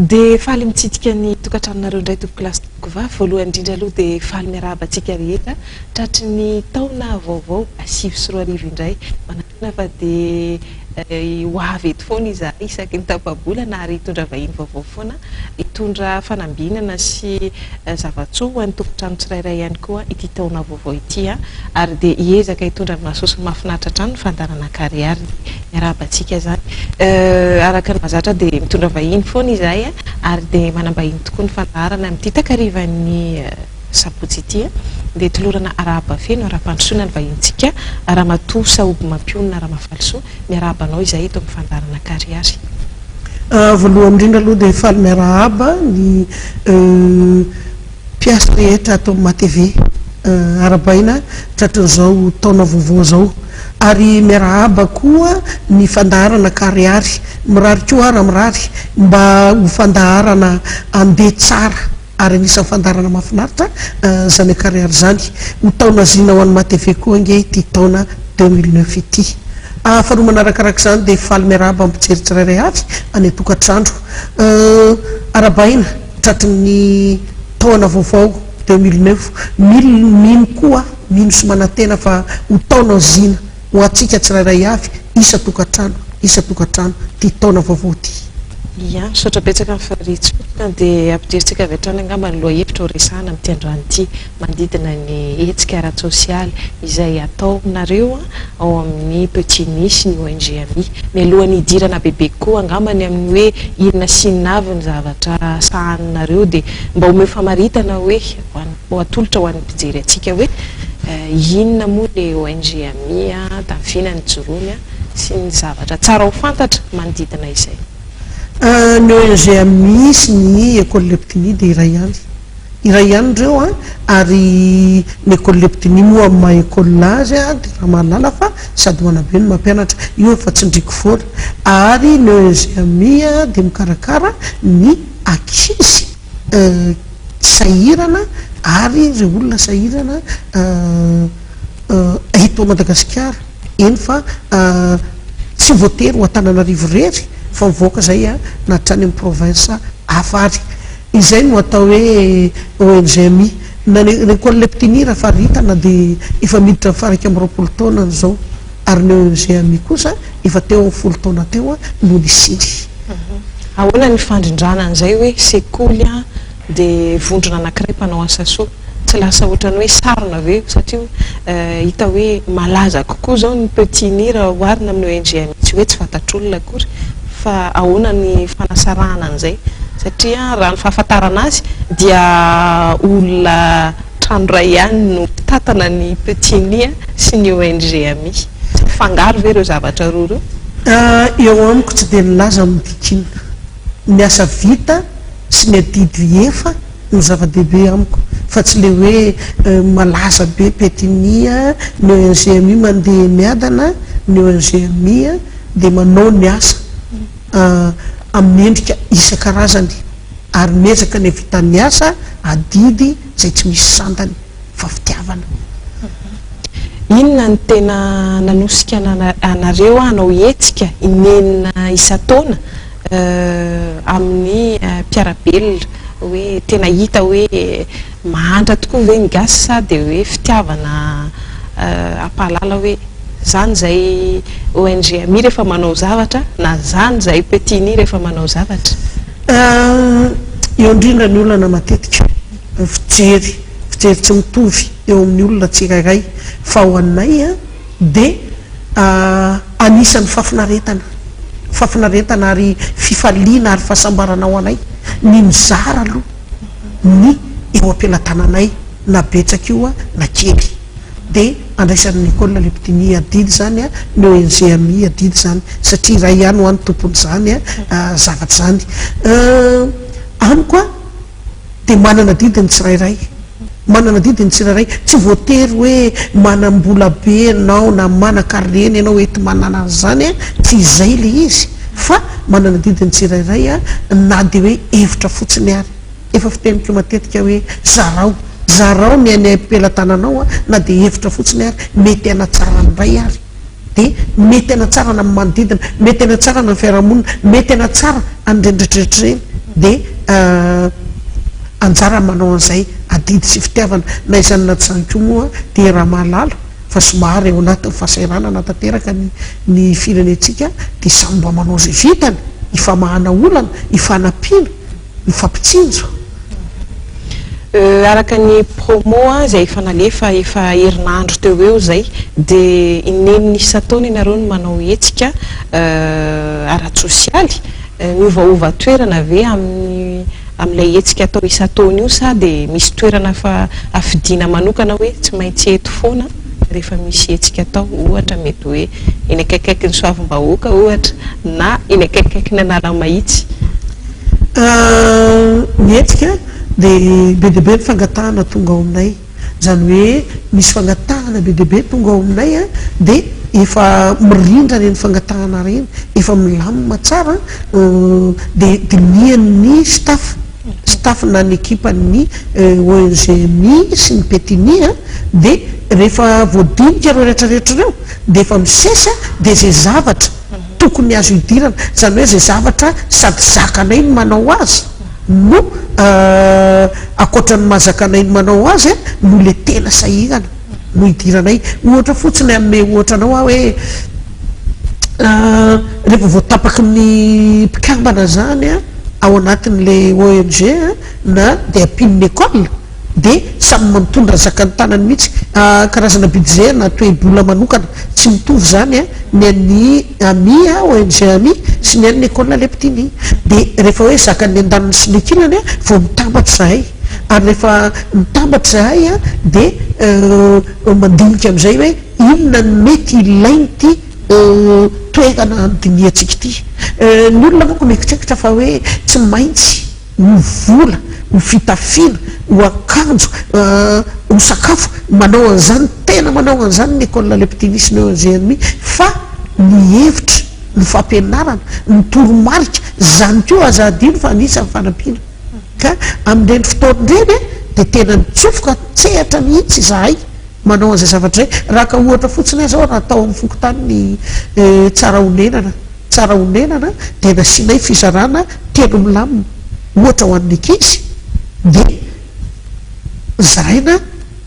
Dia faly mitsidika ny tokantranonareo indray tompokolahy sy tompokovavy. Voalohany indrindra aloha dia faly miarahaba antsika rehetra tratry ny taona vaovao 2009 indray. Manantena fa dia ho avy eto foana izahay isaky ny tapa-bolana ary hitondra vahiny vaovao foana, hitondra fanambinana sy zava-tsoa ho an'ny tokantrano tsirairay ihany koa ity taona vaovao ity ary dia hiezaka hitondra ny mahasoa sy ny mahafinaritra hatrany ny fandaharana Ankarihary. Miarahaba antsika izany. Araka ny mahazatra dia mitondra vahiny foana izahay ary dia manam-bahiny tokoa ny fandaharana amin'ity takarivan'ny sabotsy ity dia tolorana arahaba feno ara-pandrosoana ny vahinintsika Ramatoa Sahoby Mampionona Ramafalisoa. Miarahaba anao izahay eto amin'ny fandaharana Ankarihary. Voalohany indrindra aloha dia faly miarahaba ny mpiasa rehetra ato amin'ny MATV. Arahabaina tratran'izao taona vaovao izao. Ary miarahaba koa ny fandaharana Ankarihary. Mirary koa aho raha mirary mba ho fandaharana handeha tsara ary anisan'ny fandaharana mahafinaritra izany Ankarihary izany. Ho taona zina ho an'ny MATV koa ange ity taona 2009 ity. Faharoa manarakaraka izany dia faly miarahaba ny mpijery tsirairay avy any an-tokantrano. Arahabaina tratry ny taona vaovao 2009. Mino mino koa aho, mino sy manantena fa ho taona zina ho antsika tsirairay avy isan-tokantrano isan-tokantrano ity taona vaovao ity. Ia, misaotra betsaka ny Farihy-Tsotra. Dia ampidirintsika avy hatrany angamba ny lohahevitra ho resahana amin'ity androany ity, manodidina ny hetsika ara-tsosialy izay ataonareo ao amin'ny Petit Nice ny ONG ami. Mialohan'ny hidirana bebe kokoa angamba ny amin'ny hoe inona sy inona avy ny zavatra sahaninareo dia mba omeo famaritana hoe ho atolotra ho an'ny mpijery antsika hoe inona moa ilay ONG ami, tamin'ny vina nijoroany sy ny zavatra tsara ho fantatra manodidina izay. Ny ONG ami sy ny Ecole Leptini dia iray ihany. Iray ihany ireo an, ary ny école Leptini moa amin'ny maha école azy an, dia raha mahalala fa sady manabe no mampianatra, io efa tsindriako foana, ary ny ONG ami dia mikarakara ny ankizy sahirana ary ireo olona sahirana eto Madagasikara, eny fa tsy voatery ho Antananarivo irery fa mivoaka izay na hatrany amin'ny province hafa ary. Izay no atao hoe ONG ami. Na ny Ecole Leptini raha faritana dia efa miditra ny faha 21 taonany izao ary ny ONG ami kosa efa teo amin'ny folo taona teo no nisiany. Ahoana ny fandrindrana an'izay hoe sekoly dia vondrona anankiray mpanao asa soa? Tsy lasa ohatran'ny hoe sarona ve satria hita hoe malaza kokoa izao ny Petit Nid raha oharina amin'ny ONG Ami, tsy hoe tsy fantatr'olona akory fa ahoana ny fanasarahana an'izay satria raha ny fahafantarana azy dia olona trano iray ihany no mpitantana ny Petit Nid sy ny ONG Ami. Tsy mifangaro ve ireo zavatra roa ireo? Eo amiko tsy dia ny laza no midika inona. Ny asa vita sy ny adidy efa no zava-dehibe amiko fa tsy le hoe malaza be Pétini a, ny ONG-MI mandeha miadana, ny ONG-MI dia manao ny asa amin'ny endrika isan-karazany ary miezaka ny havitan'ny asa adidy izay tsy misy sandany fa fitiavana. Inona no tena nanosika anareo hanao hetsika inenina isan-taona amin'ny mpiara-belona hoe tena hita hoe mahantra tokoa ve ny gasy sa dia hoe fitiavana hampahalala hoe zany izay ONG ami rehefa manao zavatra na zany izay Petit Nid rehefa manao zavatra? Eo indrindra ny olana matetika, fijery, fijery tsy mitovy eo amin'ny olona tsirairay fa ho anay dia anisan'ny fahafinaretana, fahafinaretana ary fifaliana ary fahasambarana ho anay ny mizara aloha ny eo am-pelatananay na betsaka io na kely dia andraisan'ny Ecole Leptini adidy izany, ny ONG ami adidy izany satria iray ihany hoa ny tompon'izany zavatra izany. Amiko a! dia manana adidy ny tsirairay, manana adidy ny tsirairay, tsy voatery hoe manam-bola be ianao na manan-karena ianao enti-manana an'izany an, tsy izay ilay izy fa manana adidy ny tsirairay an, na dia hoe hevitra fotsiny ary. Efa fiteniko matetika hoe zarao, zarao ny any am-pelatananao an, na dia hevitra fotsiny ary, mety hanatsara ny iray ary, dia mety hanatsarana ny manodidina, mety hanatsarana ny fiarahamonina, mety hanatsara an'ireny rehetra rehetra ireny. Dia anjara manao an'izay adidy sy fitiavana. Na izany na tsy izany koa moa dia raha mahalala fa somary ao anatin'ny fahasahiranana tanteraka ny ny firenentsika dia samy mba manao izay vitany hifamahana olana, hifanampiana, mifampitsinjo. Araka ny promo izay efa nalefa efa herinandro teo ho eo izay dia inenina isan-taona ianareo no manao hetsika ara-tsosialy. Miovaova toerana ve amin'ny amin'ilay hetsika atao isan-taona io sa dia misy toerana efa fidiana manokana hoe tsy maintsy eto foana rehefa misy hetsika atao, ohatra mety hoe eny akaikikaikin'ny Soavimbahoaka ohatra na eny akaikikaikin'ny Analamahitsy? Ny hetsika dia be dia be ny fangatahana tonga ao aminay. Izany hoe misy fangatahana be dia be tonga ao aminay dia efa mirindra ireny fangatahana ireny, efa milamina tsara dia dinihan'ny staff, staff na ny ekipan'ny ONG mi sy ny Petini dia rehefa voadinika ireo rehetra rehetra ireo dia efa misesa dia izay zavatra tokony azo idirana, izany hoe izay zavatra sady zakanay ny manao azy no ankoatra ny mahazaka anay ny manao azy no le tena sahirana no idiranay. Ohatra fotsiny hanome ohatra anao aho hoe rehefa vao tapaky ny mpikambana zany ao anatin'le ONG na dia ampian'ny école dia samy mitondra ny zakan'ny tanany mihitsy, karazana budget na toe-bola manokana tsy mitovy izany ny an'ny ami, ONG ami, sy ny an'ny école Leptini. Dia rehefa hoe zakan'ny andaniny sy ny ankilany vao mitambatra izahay. Ary rehefa mitambatra izahay dia mandinika amin'izay hoe inona no mety ilain'ity toerana dinihantsika ity. Ny olona manko mieritreritra fa hoe tsy maintsy ho vola, ho fitafiana, ho akanjo, ho sakafo, manao an'izany, tena manao an'izany ny école Leptini sy ny ONGMI fa ny hevitra, ny fampianarana, ny toromarika, izany koa aza adino fa anisan'ny fanampiana. Ka amin'ireny fotoana ireny dia tena mitsofoka an-tsehatra mihitsy izahay manao an'izay zavatra izay. Raha ka ohatra fotsiny aho izao, raha tao amin'ny fokontany Tsarahonenana, Tsarahonenana dia nasianay fizarana telo milamina, ohatra ho an'ny ankizy dia zaraina,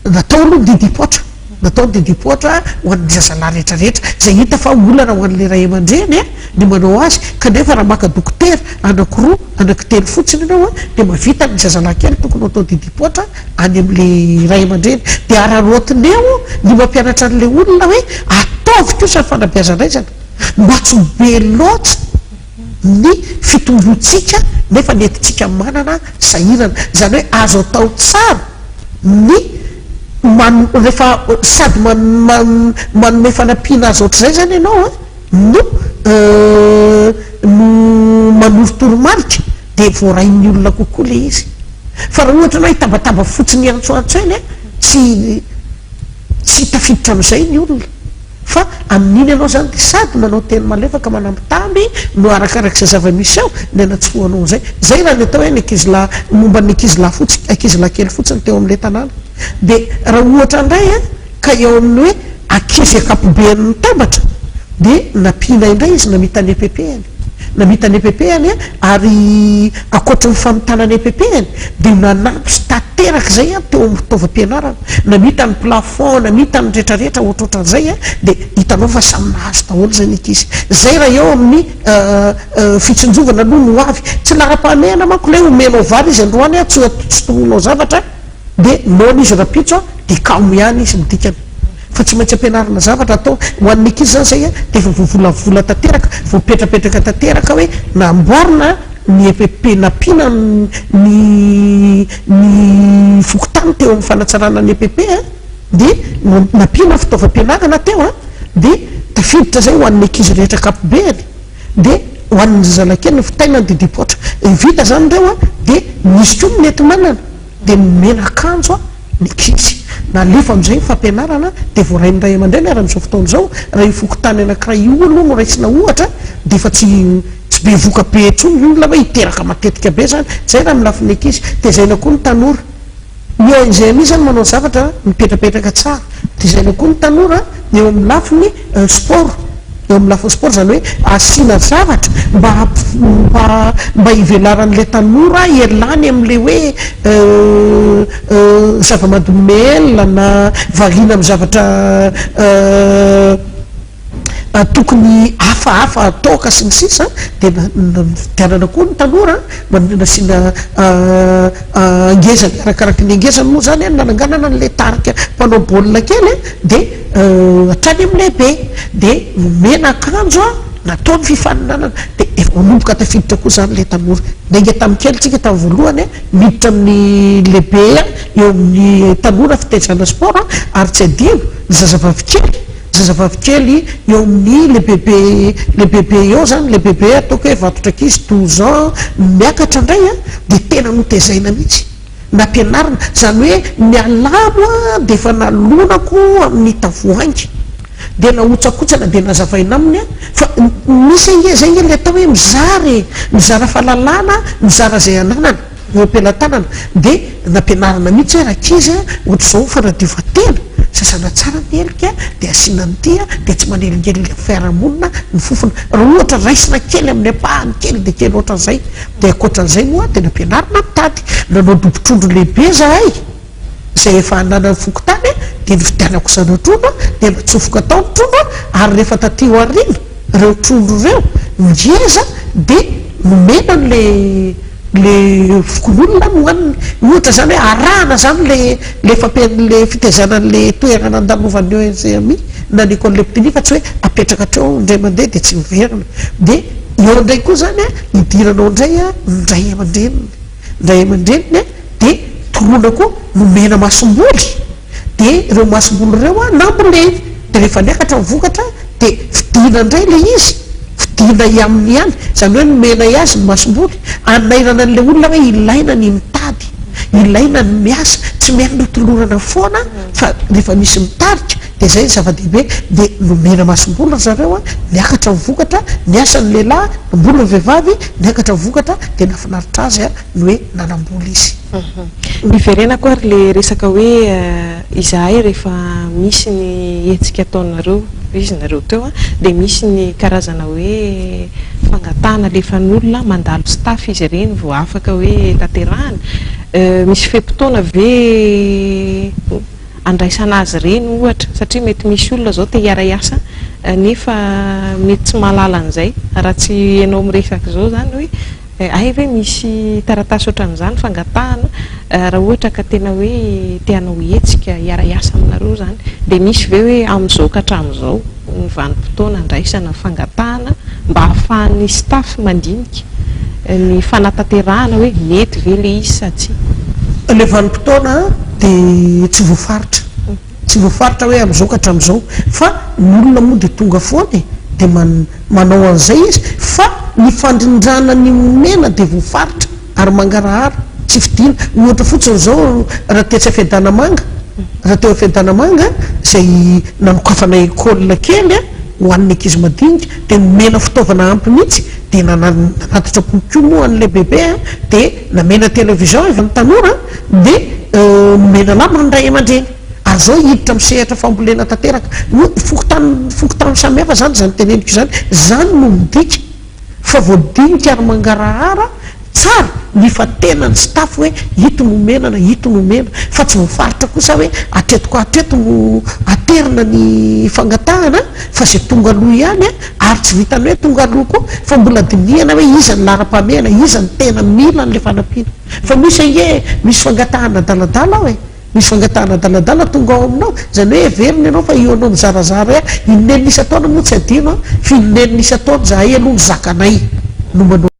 natao aloha ny didim-poatra, natao ny didim-poatra ho an'ny zazalahy rehetra rehetra, izay hita fa olana ho an'ilay ray aman-dreny ny manao azy, kanefa raha maka dokotera anakiroa, anakitelo fotsiny ianao dia mahavita ny zazalahy kely tokony ho atao didim-poatra any amin'ilay ray aman-dreny, dia araraotina eo ny mampianatra an'ilay olona hoe ataovy kosa ny fanabeazana aizana. Mba tsy ho be loatra ny fitomboantsika nefa ny entintsika manana sahirana. Izany hoe azo atao tsara ny man rehefa sady manome fanampiana azy ohatr'izay izany ianao an, no no manoro toromarika dia voarain'ny olona kokoa ilay izy. Fa raha ohatra ianao hitabataba fotsiny hiantsoantso eny an, tsy tsy tafiditra amin'izay ny olona. Fa amin'iny ianao izany dia sady manao teny malefaka manambitamby no arakaraka izay zava-misy ao ny anatsofohanao an'izay. Izay raha ny atao hoe ny ankizilahy, momba ny ankizilahy fotsiny, ankizilahy kely fotsiny teo amin'ilay tanàna. Dia raha ohatra indray an, ka eo amin'ny hoe ankizy ankapobeany mitambatra dia nampiana indray izy namita ny EPP-ny. Namita ny EPP-ny ary ankoatry ny famitana ny EPP-ny dia nanampy sy tanteraka izay teo amin'ny fitaovam-pianarana. Namita ny plafond, namita ny retraretra ohatrohatran'izay dia hitanao fa samy nahazo daholo izay ny ankizy. Izay raha eo amin'ny fitsinjovana aloha ny ho avy. Tsy laharam-pahamehana manko ilay omenao vary izy androany tsy toroinao zavatra dia noana izy rahampitso dia kamo ihany izy ny dikany. Fa tsy maintsy ampianarina zavatra atao. Ho an'ny ankizy izany izay dia efa voavolavola tanteraka, voapetrapetraka tanteraka hoe namboarina ny EPP, nampiana ny ny fokontany teo amin'ny fanatsarana ny EPP dia nampiana fitaovam-pianarana teo dia tafiditra izay ho an'ny ankizy rehetra ankapobeany dia ho an'ny zazalakely ny fitaina ny didim-poatra. Vita izany ireo dia nisy koa ny nenti-manana. Dia nomena akanjo ny ankizy. Nalefa amin'izay ny fampianarana dia voarain'ny ray aman-dreny ary amin'izao fotoana izao raha io fokontany anankiray io aloha no raisina ohatra dia efa tsy tsy bevoka be intsony ny olona hoe hiteraka matetika be izany. Izay raha amin'ny lafiny ankizy. Tezaina koa ny tanora. Ny ONG MI izany manao zavatra mipetrapetraka tsara. Tezaina koa ny tanora eo amin'ny lafiny sport. Eo amin'ny lafiny sport, izany hoe asiana zavatra mba mba mba hivelaran'ilay tanora hialany amin'ilay hoe zava-mahadomelina na variana amin'ny zavatra tokony hafahafa toaka sy ny sisa dia nividianana koa ny tanora nasiana angezany arakaraky ny angezany moa izany nananganana an'ilay tarika mpanao baolina kely dia hatrany amin'ny lehibe dia nomena akanjo natao ny fifaninanana dia efa manomboka tafiditra koa izany ilay tanora. Niainga tamin'ny kely tsika tamin'ny voalohany miditra amin'ny lehibe eo amin'ny tanora fitaizana sport ary tsy adino ny zazavavy kely, zazavavy kely eo amin'ny lehibebe lehibebe eo izany, lehibebe ataoko hoe vatotr'ankizy douze ans miakatra indray dia tena notezaina mihitsy. Nampianarina, izany hoe ny alamo dia efa nalonako amin'ny tavoahangy, dia nahotsakotsana dia nazavaina aminy fa misy ange izay ange ilay atao hoe mizara e, mizara fahalalana, mizara izay ananana eo am-pelatanana, dia nampianarina mihitsy hoe rankizy a, ohatr'izao ny fanadiovan-tena, sasana tsara ny helika dia asiana an'ity dia tsy manelingelina fiarahamonina ny fofona, raha ohatra raisina kely amin'ny ampahany kely dia kely ohatran'izay. Dia ankoatran'izay moa dia nampianarina nitady, nanao dobo-trondro lehibe izahay, izay efa ananan'ny fokontany, dia nividianako zana-trondro, dia natsofoka tao ny trondro, ary rehefa taty aoriana ireo trondro ireo ngeza dia nomena an'ilay ilay fokonolona nohaniny. Ohatra izany hoe arahana izany ilay ilay fampian- ilay fitaizana an'ilay toerana andalovan'ny ONCMI na ny école Leptini fa tsy hoe apetraka hatreo indray mandeha dia tsy miverina. Dia eo indray koa izany an, idirana ao indray an, ny ray aman-dreniny. Ny ray aman-dreniny an, dia toroana koa, nomena masomboly, dia ireo masomboly ireo an, nambolena. Dia rehefa niakatra ny vokatra, dia vidiana indray ilay izy, vidiana aminy ihany. Izany hoe nomenay azy ny masomboly, hanairana an'ilay olona hoe ilaina ny mitady, ilaina ny miasa, tsy miandry ho tolorana foana fa rehefa misy mitarika, Dia izay ny zava-dehibe, dia nomena masomboly ry zareo an, niakatra ny vokatra, niasa ny lehilahy, namboly ny vehivavy, niakatra ny vokatra, dia nahafinaritra azy an ny hoe nanamboly izy. Niverenako ary le resaka hoe izahay rehefa misy ny hetsika ataonareo, izy nareo teo an, dia misy ny karazana hoe fangatahana alefan'olona mandalo staff izy ireny vao afaka hoe tanterahana, misy fe-potoana ve andraisana azy ireny ohatra satria mety misy olona izao te hiara-hiasa nefa mety tsy mahalala an'izay raha tsy ianao miresaka izao izany hoe hay ve misy taratasy ohatran'izany fangatahana raha ohatra ka tena hoe te hanao hetsika hiara-hiasa aminareo izany dia misy ve hoe amin'izao ka hatramin'izao ny vanim-potoana andraisana fangatahana mba ahafahan'ny staff mandinika ny fanatanterahana hoe mety ve ilay izy sa tsia. Ilay vanim-potoana dia tsy voafaritra, tsy voafaritra hoe amin'izao ka hatramin'izao fa ny olona moa dia tonga foana e, dia manao an'izay izy fa ny fandrindrana ny omena dia voafaritra ary mangarahara, tsy fidina. Ohatra fotsiny izao raha tetsy Fiadanamanga, raha teo Fiadanamanga izay nanokafana école kely ho an'ny ankizy madinika dia nomena fitaovana ampy mihitsy dia nanatitra kokoa moa an'ilay bebe dia namena télévision avy amin'ny tanora dia nomena lamba ny ray aman-dreny ary izao hiditra amin'ny sehatra fambolena tanteraka. Fokontany fokontany samihafa izany izany teneniko izany, izany no midika. Fa voadinika ary mangarahara tsara ny fatenan'ny staff hoe ito no omena na ito no omena fa tsy voafaritra kosa hoe hatreto ka hatreto no aterina ny fangatahana fa izay tonga aloha ihany ary tsy vitan'ny hoe tonga aloha koa fa mbola dinihana hoe iza ny laharam-pahamehana, iza no tena mila an'ilay fanampiana. Fa misy ange misy fangatahana adaladala ao e! Misy fangatahana adaladala tonga ao aminao, izany hoe heverina ianao fa io anao mizarazara io, in'enina isan-taona moa tsy adino an, f'in'enina isan-taona izahay aloha ny zakanay no manao.